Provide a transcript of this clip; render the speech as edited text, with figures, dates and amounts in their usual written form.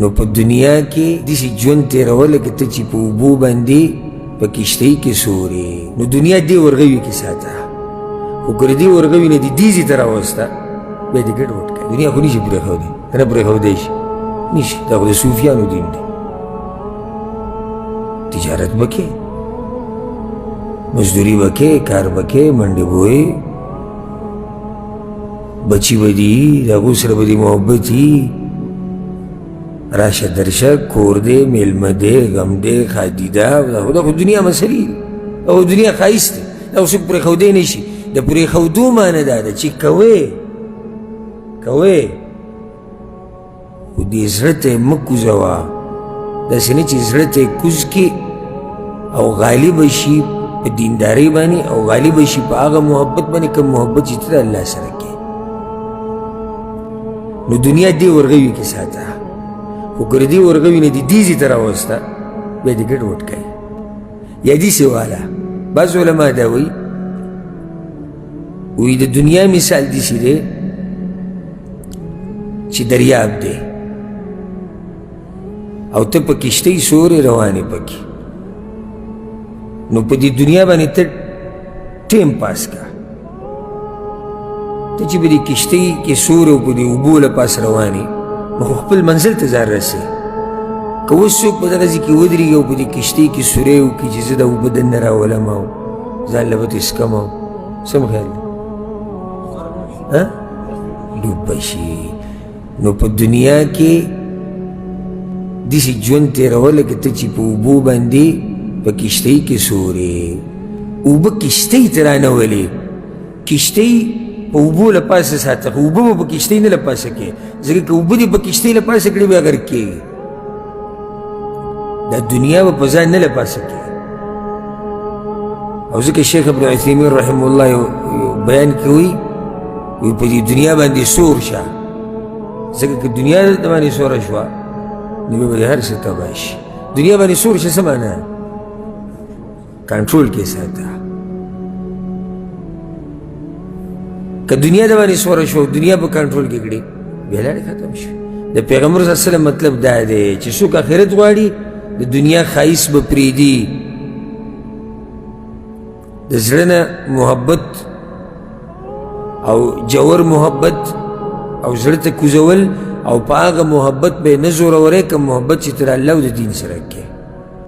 نو په دنیا کې داسې ژوند تېروه لکه ته چې په اوبو باندې په کښتۍ کې سورې. نو دنیا دې ورغوي کې ساته، خو که د دې ورغوي نه دې دې ځای ته راوسته، بیا دې ګډ وډ کړه. دنیا خو نشي پرېښودی، که نه پرېښودی شي؟ نشي. دا خو د صوفیانو دین دی. تجارت به کې، مزدوري به کې، کار به کې، منډې به وې، بچي به دي، د هغو سره به دې محبت وي، راشه درشه، کور دی، میلمه دی، غم دی، ښادي ده. دا خو دنیا مسلې دي، دا خو دنیا ښایست دی، دا خو څوک پرېښودی نه شي. د پرېښودو معنی دا ده چې کوې کوې، خو دې زړه ته یې مه کوزوه، داسې نه چې زړه ته یې کوز کړي او غالب شي په دیندارۍ باندې، او غالب شي په هغه محبت باندې کوم محبت چې ته د الله سره کې. نو دنیا دې ورغوي کې ساته، خو که د دې ورغوي نه دې دې ځای ته راوسته، بیا دې ګډ وډ کوي. یا داسې واله بعض علما دا وایي، وایي د دنیا مثال داسې دی چې دریاب دی او ته په کښتۍ سورې روانې پکې، نو په دې دنیا باندې ته ټیم پاس کا. ته چې په دې کښتۍ کې سورې او په دې اوبو له پاس روانې، نو خو خپل منزل ته ځان رسې. که اوس څوک په دغه ځای کې ودرېږي او په دې کښتۍ کې سوری وکړي چې زه دا اوبه دننه راولم او ځان له به ترې څکم، او څه مو خیال دی؟ ډوب به شي. نو په دنیا کې داسې ژوند تېروه لکه ته چې په اوبو باندې په کښتۍ کې سورې، اوبه کښتۍ ته رانه ولې، کښتۍ په اوبو له پاسه ساته، خو اوبه به په کښتۍ نه له پاسه کې، ځکه که اوبه دې په کښتۍ له پاسه کړې بیا غرق کېږي. دا دنیا به په ځان نه له پاسه کېږي. او ځکه شیخ ابن عثیمین رحمه الله یو بیان کې وایي، وایي په دې دنیا باندې سور شه، ځکه که دنیا د باندې سوره شوه نو بیا به دې هر څه تباه شي. دنیا باندې سور شه څه معنا؟ کنټرول کې ساته. که دنیا د باندې سوره شوه، دنیا په کنټرول کې کړي، بیا لارې ختم شو. د پیغمبر صلی الله علیه وسلم مطلب دا دی چې څوک آخرت غواړي د دنیا ښایست به پرېږدي، د زړه نه محبت او جور محبت او زړه ته کوزول، او په هغه محبت به نه زوروری کوم محبت چې تر الله او د دین سره کې.